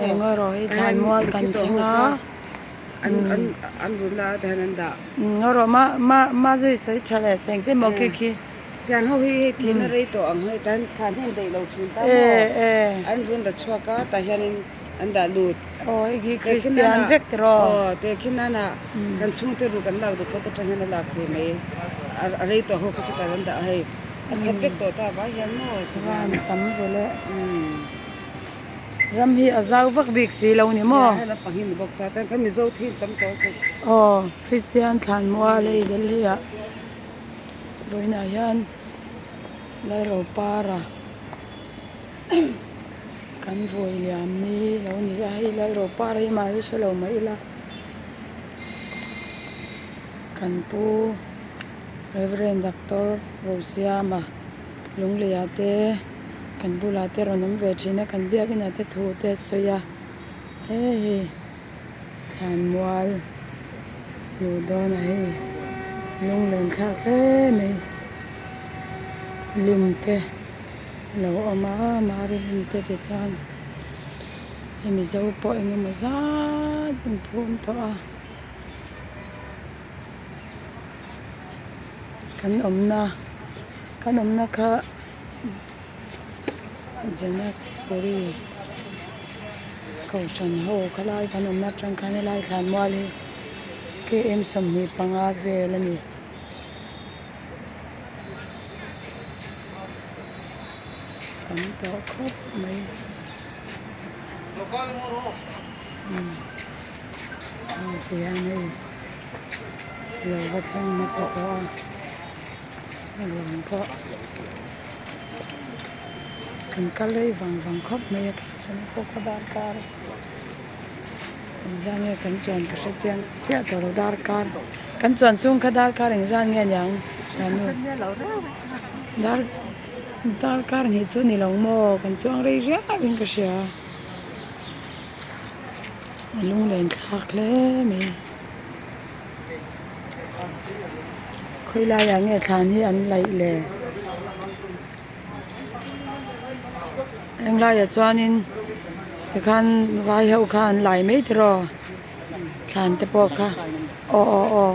Eng erawh hi thlanmual kan thleng a umm erawh ma ma ma zui sawi tha leh seng te maw khi khi e e aw hei khi kristian vek tiraw van tam vele ram hi a zau vak bik si lo ni maw aw kristian thlanmual hei Delhi ah vawiinah hian Lalropara kan vawi liam ni lo ni a hei Lalropara hi mah hi hre lo mah ila kan pu. Reverend Doctor Rosiama Lungleia te kan bulah te rawn awm ve thin a kan biakina te thu te a sawi a he hei thlanmual luh dawn a hei lunglen thlak hle mai lim te a lo awm a mari lim te tichuan hei mizo pawh eng emaw zat an phum tawh a. Kan awmna kan awmna kha Janakpuri kohhran ho khalai kan awmna atang khan helai thlanmual hi km 25 vel a ni. Tam tawh khawp mai. Ti hian hei lo va thleng hmasa tawh a a ruang pawh kan kal rei vang vang khawp mai a kan pawh khaw darkar engzat nge kan chuan ka hre chiang chiah tawh lo darkar kan chuan chhung kha darkar engzat nge niang thiannu dar darkar hnih chu ni lo maw kan chuang rei riau in ka hria. A lunglen thlak hle mai khawi laiah nge thlan hi an laih le henglaiah chuanin tikhan vai ho kha an lai mai tiraw thlan te pawh kha aw aw aw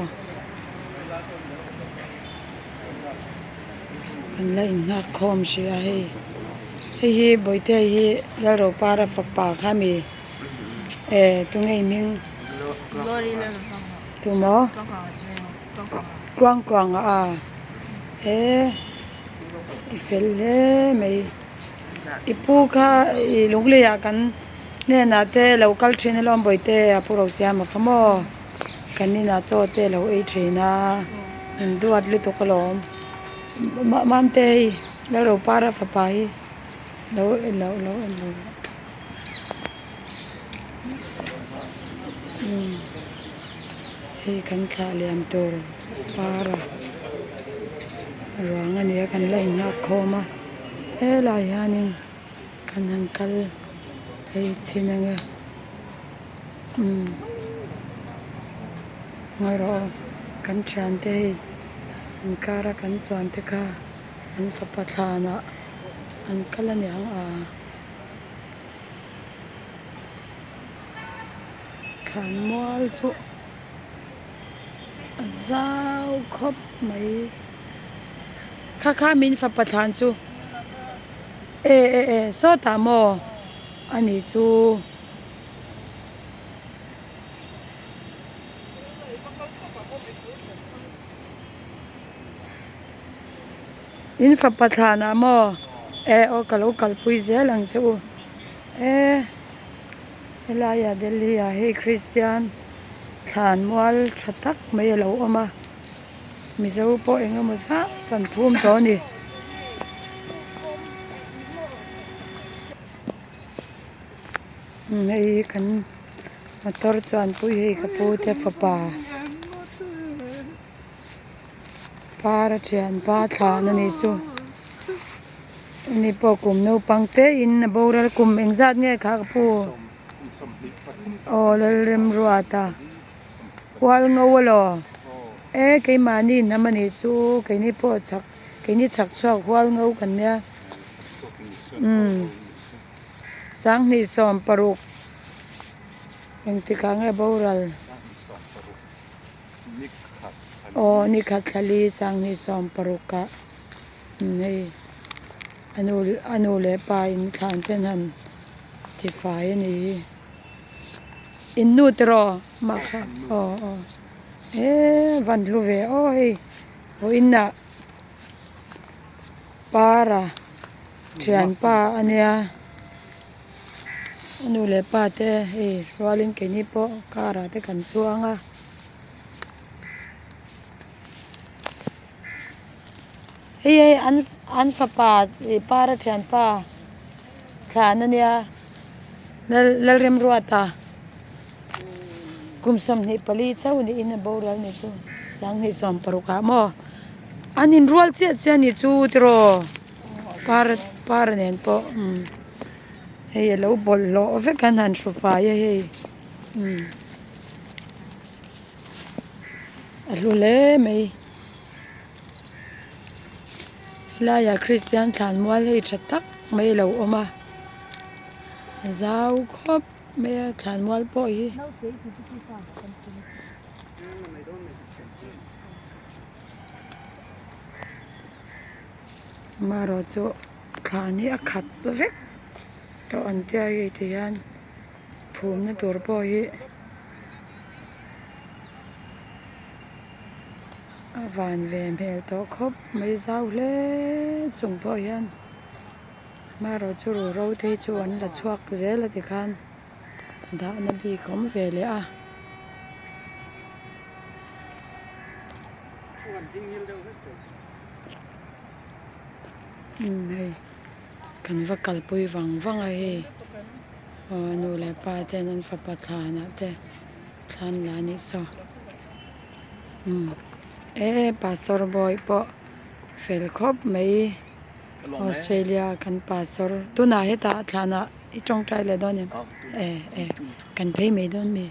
an la innghak khawm hrih a hei hei hi bawihte hi Lalropara fapa kha a mi eh tunge i hming tumaw Tluangtluanga a he i fel hle mai i pu kha ih lungleiah kan hnenah te lo kal thin alawm bawihte a pu Rosiama kha maw. Kan inah chaw te a lo ei thin a min duat lutuk alawm Mamte hei Lalropara fapa hi lo lo lo en lo umm hei kan thlah liam tur para ruang a ni a kan la innghak khawm a helai hianin kan han kal phei chhin ange. Umm ngawi rawh aw kan thiante hei inkara kan chuan te kha an fapa thlanah an kal a niang a thlan mual chu a zau khawp mai kha kha min fapa thlan chu e e e sawtah maw a ni chu. In fapa thlanah maw eh aw ka lo kalpui zel ang che u eh helaiah Delhi ah hei Christian thlan mual tha tak mai a lo awm a Mizo pawh eng emaw zat an phum tawh a ni. Hei kan motor chuan pui hei ka pu te fapa para thianpa thlan a nih chu ani pawh kum naupang te in a boral kum engzat nge kha ka pu aw Lalremruata hual ngo alaw e keimahni hnam a nih chu keini pawh chak keini chhak chhuak hual ngo kan nia umm. 26. Engtikah nge boral? Aw nikhat thlali sanghnih sawmparuk ah hei a nu a nu leh pa in thlan ten han tifai a nih hi. In nu tiraw mah kha aw aw eee van hlu ve aw hei vawiinah para thianpa a nia. A nu leh pa te hei rualin keini pawh car ah te kan chuang a. Hei hei an an fapa ih para thianpa thlan a nia Lalremruata kum 24 chauh niin a boral ni chu 2016 ah maw an inrual chiah chiah a nih chu tiraw. Par par nen pawh umm hei a lo bawlhhlawh vek an han hru fai a hei umm a hlu hle mai helaiah kristian thlanmual hei tha tak mai a lo awm a zau khawp mai a thlanmual pawh hi. Amaherawh chu thlan hi a khat vek tawh an tia hei ti hian phumna tur pawh hi a van ve hmel tawh khawp mai zau hle chung pawh hian amaherawh chu ruhro te hi chu an la chhuak zel a tikhan dahna bik a awm ve leh a. Umm hei kan va kalpui vang vang a hei aw nu leh pa ten an fapa thlanah te thlan la a nih saw umm e pastor bawi pawh fel khawp mai Australia kan pastor tunah hetah thlanah i tawngtai leh dawn em e e kan phei mai dawn mi.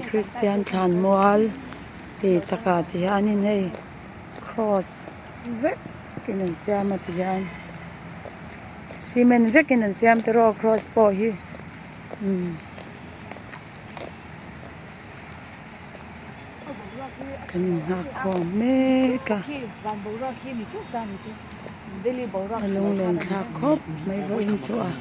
Kristian thlanmual tih takah ti hianin hei cross vekin an siam a ti hian cement vekin an siam tawh a cross pawh hi umm. Kan innghak khawm mek a a lunglen thlak khawp mai vawiin chu a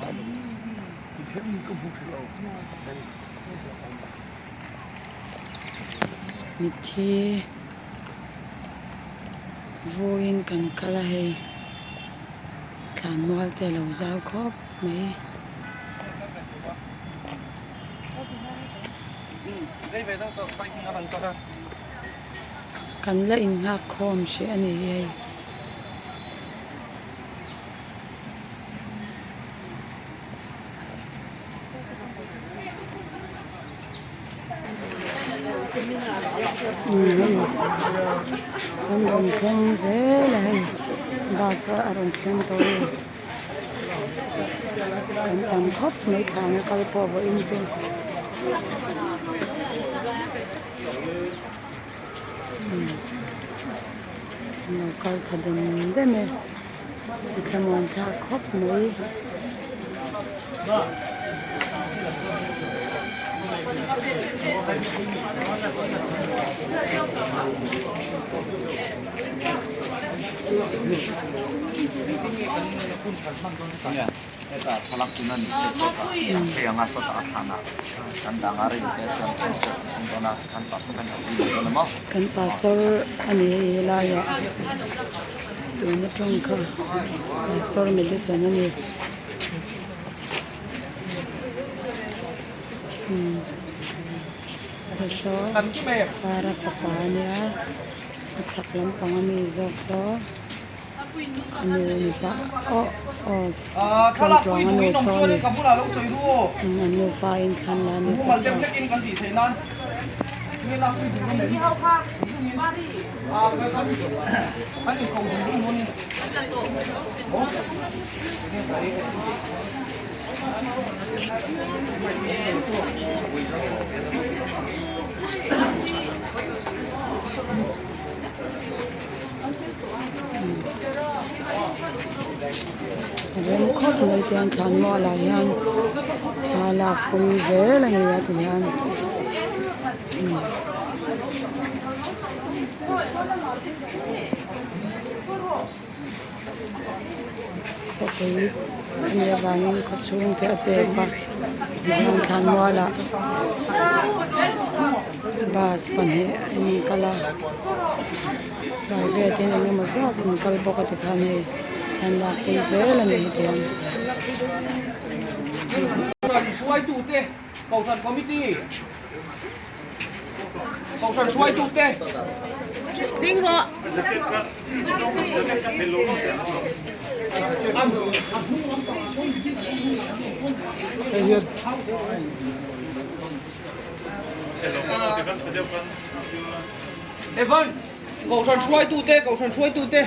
mitthi vawiin kan kal a hei thlanmual te a lo zau khawp mai. Kan la innghak khawm hrih a ni hi hei. An rawn thleng zel a hei bus a rawn thleng tawh a ni. Kan tam khawp mai thlana kal pawh vawiin chu an lo kal thla dem dem e a thlamuan thlak khawp mai. Kan pastor a ni hei helaiah tun atang kha pastor medicine a ni saw saw para fapa a nia a chhak lampang ami zawk saw a nu mipa aw aw tluangtluang a nu saw a ni an nufa in thlan la a ni saw saw. Hei tiang thlan mualah hian thla lak pui zel a ni a ti hian umm. Khawpui a nih avangin khaw chhung te a chep a tihian thlan mualah bus pahnih a inkal a private in eng emaw zat an kal bawk a tikhan hei thlan lak pui zel a ni hetiang. Kohhran hruaitute ding rawh. Evan, Kohhran hruaitute, Kohhran hruaitute.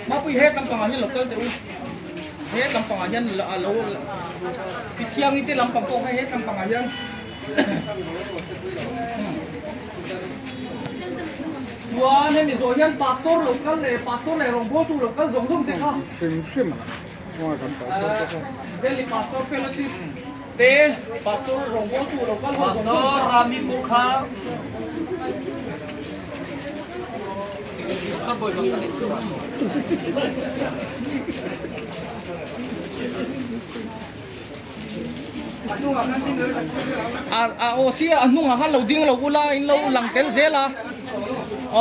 Mapui he lampangah hian lo kal teh u. He lampangah hian a lo Pithiangi te lampang pawh kha he lampangah hian Chuan hemi zawh hian pastor lo kal leh pastor leh rawngbawltu lo kal zawng zawng te kha. Hrim hrim Delhi pastor fellowship te pastor rawngbawltu lo kal ho zawng zawng. Pastor Rami pawh kha A a aw sia a hnungah khan lo ding lo ula in lo lang tel zel a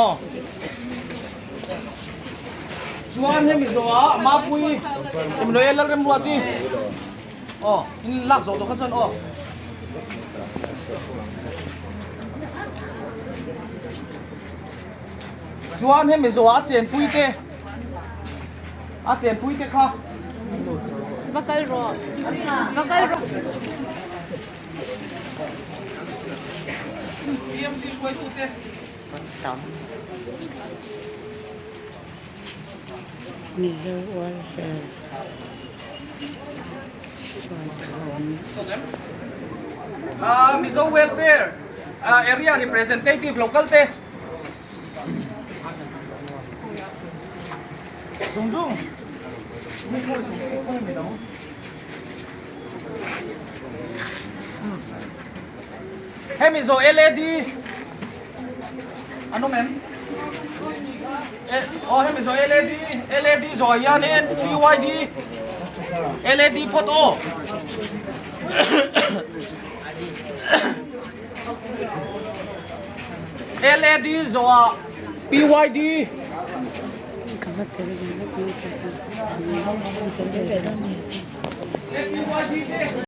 aw. Chuan hemi zawhah Mapui Emmanuel Lalremruati aw in lak zawh tawh kha chuan aw. Chuan hemi zawhah a chenpui te a chenpui te kha. Va kal rawh va kal rawh. TMC hruaitu te. Mizo welfare chuan thu a awm. Mizo welfare area representative local te zung zung. Hemi zawh LAD an awm em? Aw hemi zawh LAD LAD zawh hianin PYD LAD phawt aw. LAD zawhah PYD Ka va tel ve vek mai thei a. Ka tel ve dawn. PYD te.